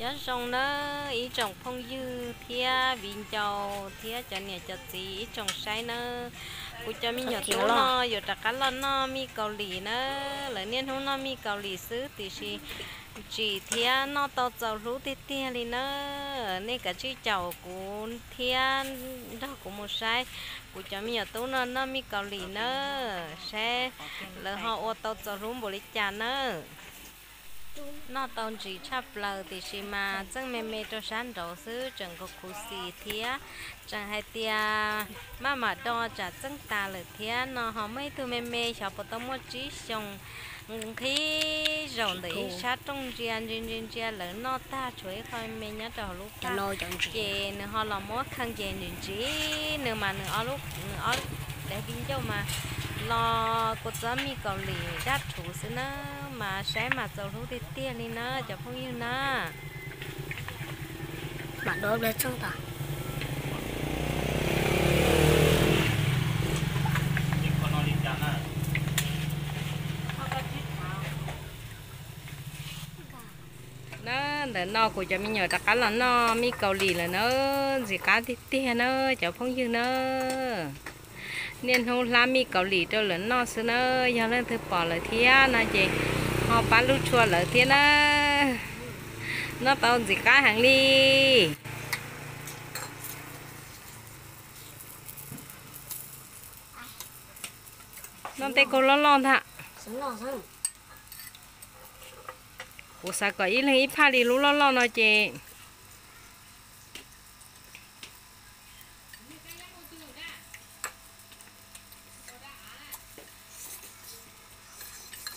Nyob zoo nawb ib tsoom phooj ywg thiab viv ncaus thiab cov niam cov txiv ib tsoom saib nawb. Kuv cov me nyuam tub no yuav rov qab los noj mij Kaus Lim nawb. Lawv niaj hnub noj mij Kaus Lim xwb tiam sis ntsim thiab noj tau txaus hlub tiag tiag li nawb. Nej kav tsij caum kuv thiab nrog kuv mus saib kuv cov me nyuam tub no noj mij Kaus Lim nawb, saib lawv ho ua tau txaus hlub npaum li cas nawb. Noj tau ntsim tshaj plaws tiam sis mas txeej me me rau sab nraud xwb, tseem khuv khuv xim thiab tseem hais tias maj mam do tsam txeej tas lawm thiab no ho muaj ib tug me me xyov puas tau muaj tsib xyoos, nqhis zaum ntawm ib sab rooj ntsia ntsia ntsia ntsia lawv noj tag tshuav ib qho me me nyob rau hauv lub phaj. Ces nws ho los muab kheej ces ntsim ntsim nws mas nws ob lub, nws ob daim di ncauj mas los kua txob mij Kaus Lim dab rhuv xwb na, mas saib mas txaus hlub tiag tiag li na cov phooj ywg na. Na, ntawm no kuv cov me nyuam rov qab los noj mij Kaus Lim lawm na, ntxim qab tiag tiag na cov phooj ywg na. Niaj hnub hlab mij Kaus Lim rau lawv noj xwb na, yog leej twg pom lawm thiab no ces ho pab lub tshua lawv thiab na. Noj tau ntxim qab heev li. Noj tej kaug loj loj ntag. Kuv xav kom ib leeg ib phaj li lub loj loj no ces.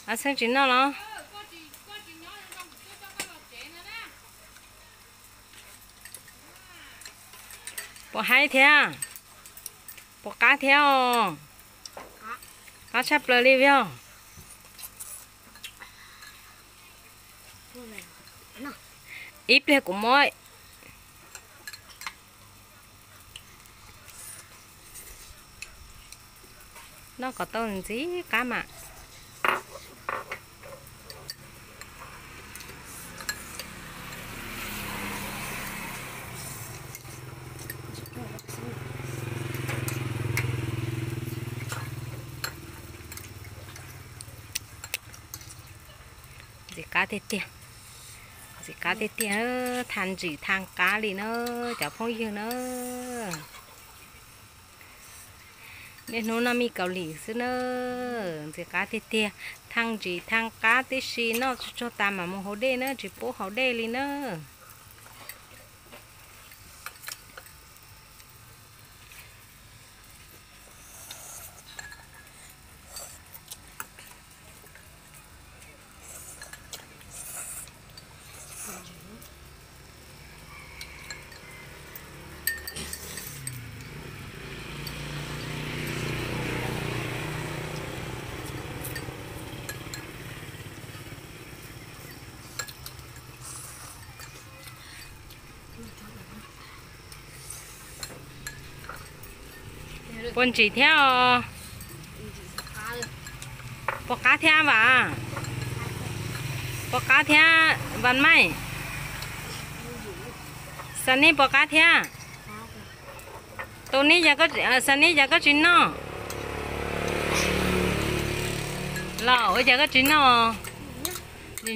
Ab Xeeb tsis noj los? Puas haib thiab? Puas qab thiab os? Qab tshaj plaws li vim os. Ib pliag kuv muab. Noj kom tau ntxim qab mas. Ntxim qab tiag tiag, ntxim qab tiag tiag, tha ntsim tha qab li na cov phooj ywg na. Niaj hnub noj mij Kaus Lim xwb na, ntxim qab tiag tiag, tha ntsim tha qab tib si, noj tsuag tsuag tas mam mus haus dej na, tsis pub haus dej li na. Puas ntsim thiab os? Puas qab thiab Vam? Puas qab thiab Vam Maij? Xav neb puas qab thiab? Tus neb, xav neb cas koj tsis noj? Los ua cas koj tsis noj?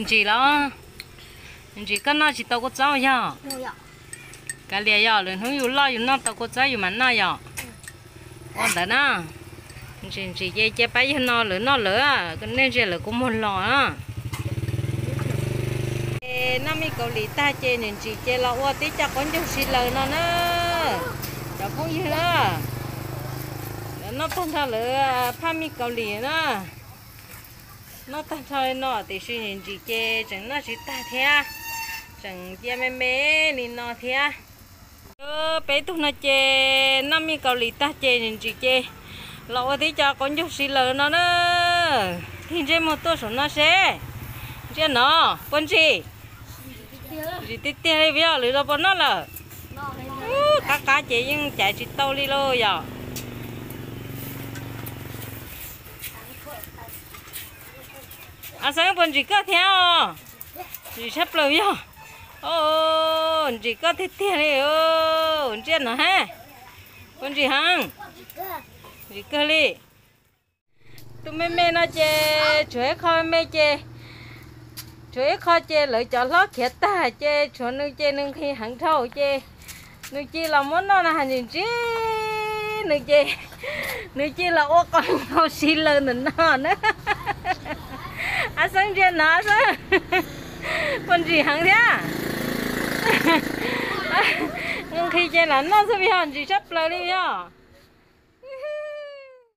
Ntsim los? Ntsim koj noj tsis tau kua txob yog? Kav liam yog lwm hnub yus loj yus noj tau kua txob yus mam noj yom. Ua ntawd na. Ntsim ntsim ces cia pab yawg no lawv noj lawv, nej ntsia lawv kuv muag los na. Noj mij Kaus Lim tag ces ntsim ntsim ces los ua tib co qaub ncaug si laws no na. Cov phooj ywg na, noj tag nrho lawv phaj mij Kaus Lim na. Noj tag nrho li no tiam sis ntsim ntsim ces tseem noj tsis tag thiab, tseem cia me me li no thiab. Peb tug no ces noj mij Kaus Lim tag ces ntsim ntsim ces los ua tib co qaub ncaug si laws no na. Tig ntsej muag tuaj saum no seb. Ntsia no, puas ntsim? Ntsim tiag tiag li vim yog lwm los puas noj lawm? Qab qab ces yeej caiv tsis tau li lauj yom. A Xeeb puas ntsim koj thiab os? Ntsim tshaj plaws yog. Os, ntsim koj tiag tiag li os, ntsiab no ha. Koj ntsim heev, ntsim kawg li. Tus me me no ces tshuav ib qho me ces, tshuav ib qho ces lawv cov hlob khiav tag ces tshuav nws ces nws nqhis heev dhau ces nws cia los muab noj no has ntsim ntsim nws ces nws cia los ua qos nkaus si lawm ntawm no na. Ab Xeeb ntsia no Ab Xeeb, puas ntsim heev thiab? Nqhis ces lam noj xwb yog ntsim tshaj plaws li yog.